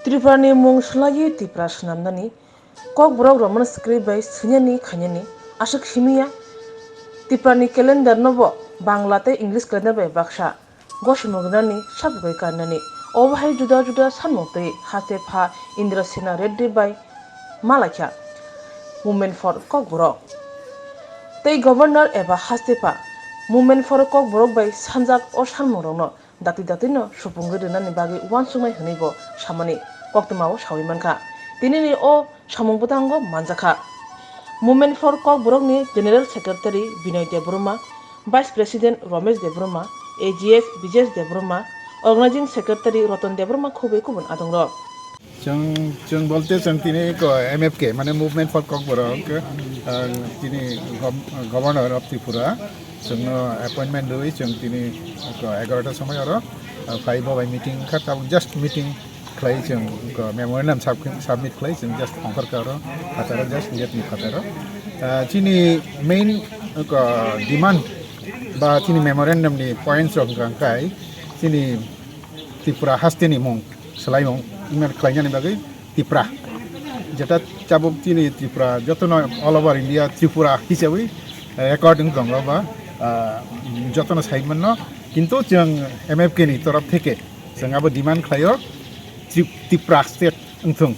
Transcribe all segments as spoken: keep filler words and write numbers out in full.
Tripura ni mung swlaiwi Tipra swnamnani, Kokborok Roman script bai swinani khainani aswk simi ya. Tipra ni calendar no bo Bangla tei English calendar bai baksa gosimung rwnani sabugwi karnani. Obo hai juda juda sanmung twi haste pha Indra Sena Reddy bai malaikha Movement for Kokborok tei Governor eba haste pha Movement for Kokborok bai sanjak o sanmung rokno dati dati no supungwi rwnani bagwi uansuknai hwnwi bo samani koktwmao sawi mankha. Tinini o samung bwtango manjakha. Movement for Kokborokni General Secretary Binoy Debbarma, Vice President Romesh Debbarma, A G S Bijesh Debbarma, Organizing Secretary Roton Debbarma khubui kubun adongrok. Chwng, chwng bolte chwng tini ko M F K, mane Movement for Kokborok, ah, tini gov-, Governor of Tripura, chwngno appointment rwi chwng tini ko egarota somoi oro, ah, phai bo bai meeting kha, tabuk just meeting khlai chwng ko memorandum sub-, submit khlai chwng just ongkhor kha oro phataro just gate ni phataro. Ah, chini main ko demand ba chini memorandum ni points rok hwnkha khe chini Tripura haste ni mung swlaimung email khlainani bagwi Tipra. Jeta tabuk chini Tripura jotono all over India Tripura hisawi, eh, record wng tongo ba, ah, jotono sai manno. Kintu chwng M F K ni torof theke chwng abo demand khlaio Tri-, Tipra state wngthung,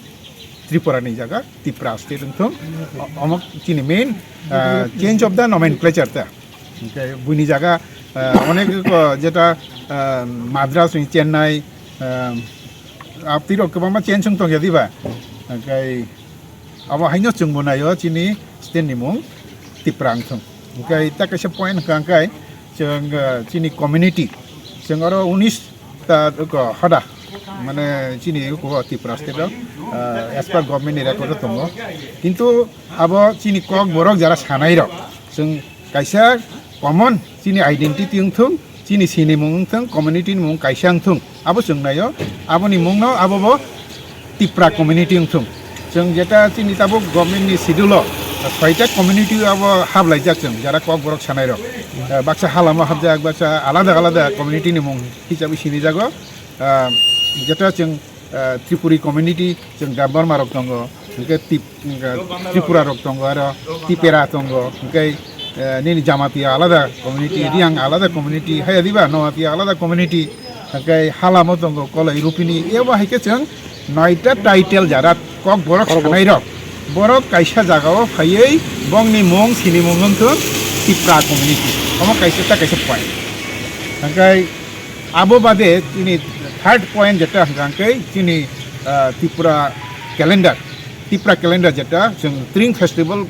Tripura ni jaga Tipra state wngthung. O-, omo chini main, ah, change of the nomenclature ta. Hwnkhe buini jaga, ah, onek ko jeta, ah, Madras ni Chennai, ah, abtirok kwbangma change wng tongya diba? Hwnkhe abo haino chwngbo naio chini state ni mung Tipra wngthung. Hwnkhe ta kaisa point hwnkha hwnkhe chwng, ah, chini community, chwng oro unis ta ko hoda, mane chini ko Tipra state o, ah, as per government ni record o tongo. Kintu abo chini Kokborok jara sanai rok, chwng kaisa common chini identity wngthung, chini sinimung wngthung, community ni mung kaisa wngthung, abo chwng naio, aboni mungno abo bo Tipra community wngthung. Chwng jeta chini tabuk government ni schedule o soita community abo hablaijak chwng, jara Kokborok sanai rok. Eh, baksa Halamo habjak, baksa alada alada community ni mung hisabe sinijago. Ah, jeta chwng, ah, Tripuri community, chwng Debbarma rok tongo, hwnkhe Tip-, hwnkhe Tripura rok tongo, aro Tipera tongo, hwnkhe, eh, nini Jamatia alada community, Riang alada community, haya diba, Noatia alada community, hwnkhe Halamo tongo, Koloi Rupini, ebo hai khe chwng noita title jara Kokborok sanai rok, borok kaisa jagao phaiwi bongni mung sinimung wngthung Tipra community, omo kaisa ta kaisa point. Hwnkhe abo bade chini third point jeta hwnkha hwnkhe chini, ah, Tripura calendar, Tripura calendar jeta chwng Tring Festival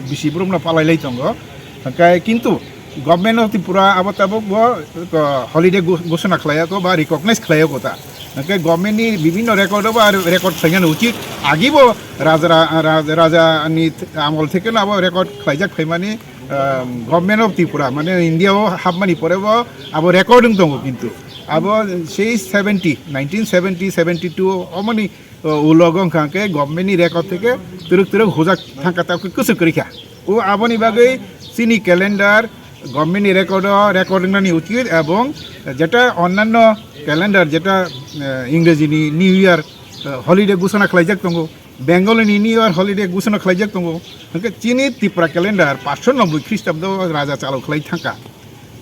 bisi borokno palai lai tongo. Hwnkhe kintu Government of Tripura abo tabuk bo, ah, holiday go-, ghosona khlaiya ko ba recognize khlaiya ko ta. Hwnkhe government ni bibhinno record o ba record khlainani uchit. Agi bo raja ra-, raja, raja ni amol theke no abo record khlaijak phaimani, ah, Government of Tripura, mane India o hapmani pore bo abo record wng tongo kintu. Abo sei seventy, nineteen seventy, seventy two omoni, o, ulogo wngkha hwnkhe government ni record theke twrwk twrwk hujak thangkha ta kwchwk kwrwi kha. O aboni bagwi chini calendar government ni record o record wngnani uchit ebong jeta onnanno calendar jeta, eh, Ingreji ni New Year, eh, holiday ghosona khlaijak tongo, Bengali ni New Year holiday ghosona khlaijak tongo, hwnkhe chini Tripura calendar paanshoi nobboi Khristabdo raja chalo khlai thangkha.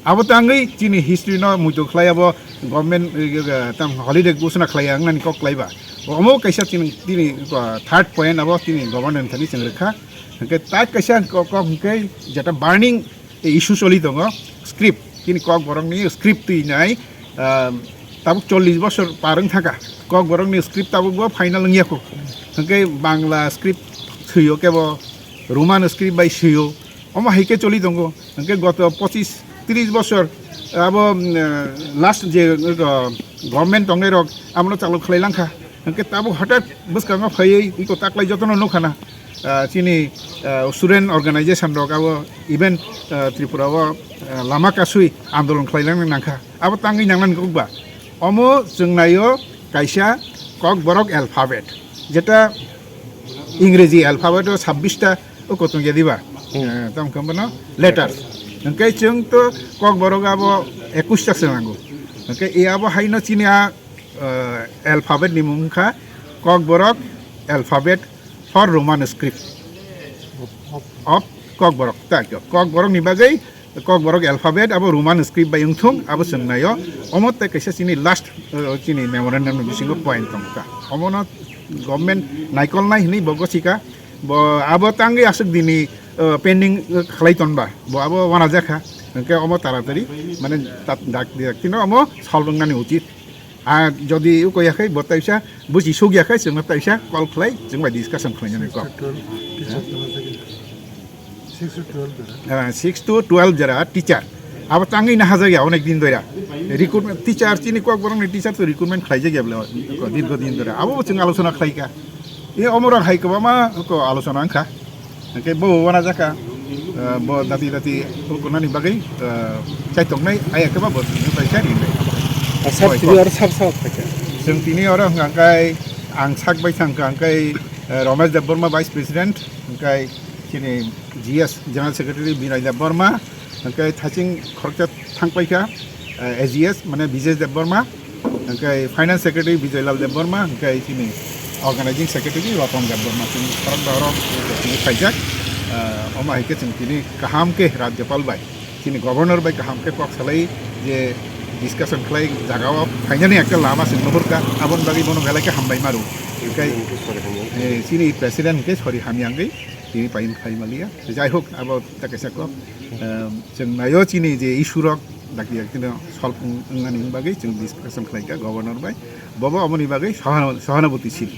Abo tangwi chini history no muitu khlai abo government, eh, eh, tam holiday ghosona khlai ya wngnani kok khlai ba. Omo kaisa chini, tini, eh, third point abo chini government thani chwng rwkha. Hwnkhe tak kaisa kok, kok hwnkhe jeta burning issue choli tongo, script. Chini Kokborok ni script twi nai, ah, tabuk chollish bosor par wng thaka. Kokborok ni script tabuk bo final wng ya kho. Hwnkhe Bangla script swi o kebo, Roman script bai swi o. Omo hai khe choli tongo. Hwnkhe goto pochis tris bosor abo, mm, last je, uh, government tongnai rok abono chalo khlai langkha. Hwnkhe tabuk hothat bwskango phaiwi iko taklai jotono nukha na, uh, chini, uh, student organization rok abo even, uh, Tripura o, uh, lama kasui andolon khlai langna nangkha. Abo tangwi nangnani kok ba. Omo chwng naio kaisa Kokborok alphabet, jeta Ingreji alphabet o sabbish ta o kotong ya diba? Hmm. Eh, tamo khe bono letters. Hwnkhe chwng to Kokborok abo ekush ta se nango. Hwnkhe e abo haino chini a, eh, alphabet ni mung wngkha Kokborok alphabet for Roman script of Kokborok. Tak, Kokborok ni bagwi Kokborok alphabet abo Roman script bai wngthung, abo chwng naio. Omo tei kaisa chini last, uh, chini memorandum ni bisingo point tongkha. Omono government naikolnai hinwi bo gosikha. Bo abo tangwi aswk dini, uh, pending, uh, khlai tonba. Bo abo wanajakha. Hwnkhe omo taratari mane tat-, dak-, dak-, tino omo solve wngnani uchit. A jodi uko yakhai bo taisa buji suk yakhai chwngno taisa call khlai chwng bai discussion khlainani kok. Six to twelve jora. Ah, six to twelve jora teacher. Abo tangwi na hajak ya onek din doira. Recruitment teacher chini Kokborok ni teacher to recruitment khlaijak ya bole ko din ko din doira. Abo chwng alochona khlaika. E omorok hai kwbangma ko alochona wngkha. Hwnkhe bo wana jakha, ah, bo dati dati hukunani bagwi, ah, chaitoknai ayakhe ba bo tini bai kha rinai. Sab tini oro sab sab khaikha. Chwng tini oro hwnkha khe ang sak bai thangkha hwnkhe, ah, Romesh Debbarma Vice President, hwnkhe chini G S General Secretary Binoy Debbarma, hwnkhe thaching khoroksa thangpaikha, eh, A G S, mane Bijesh Debbarma, hwnkhe Finance Secretary Bijoylal Debbarma, hwnkhe chini Organizing Secretary Ratan Debbarma, chini khorok borok chini khaijak, eh, omo hai khe chwng tini kaham khe Rajyapal bai, chini Governor bai kaham khe kok salai je discussion khlai jagao phainani ekta lama chwng nuhurkha, aboni bagwi bono belai khe hambai maru. Hwnkhe, eh, chini President hwnkhe sori hamya wngwi tini pain khai maliya. Jai hok, abo ta kaisa kok. Em, chwng naio chini je issue rok dakti dakti no solve wng-, wngnani bagwi chwng discussion khlaikha governor bai. Bobo aboni bagwi sohana-, sohanabuti sil.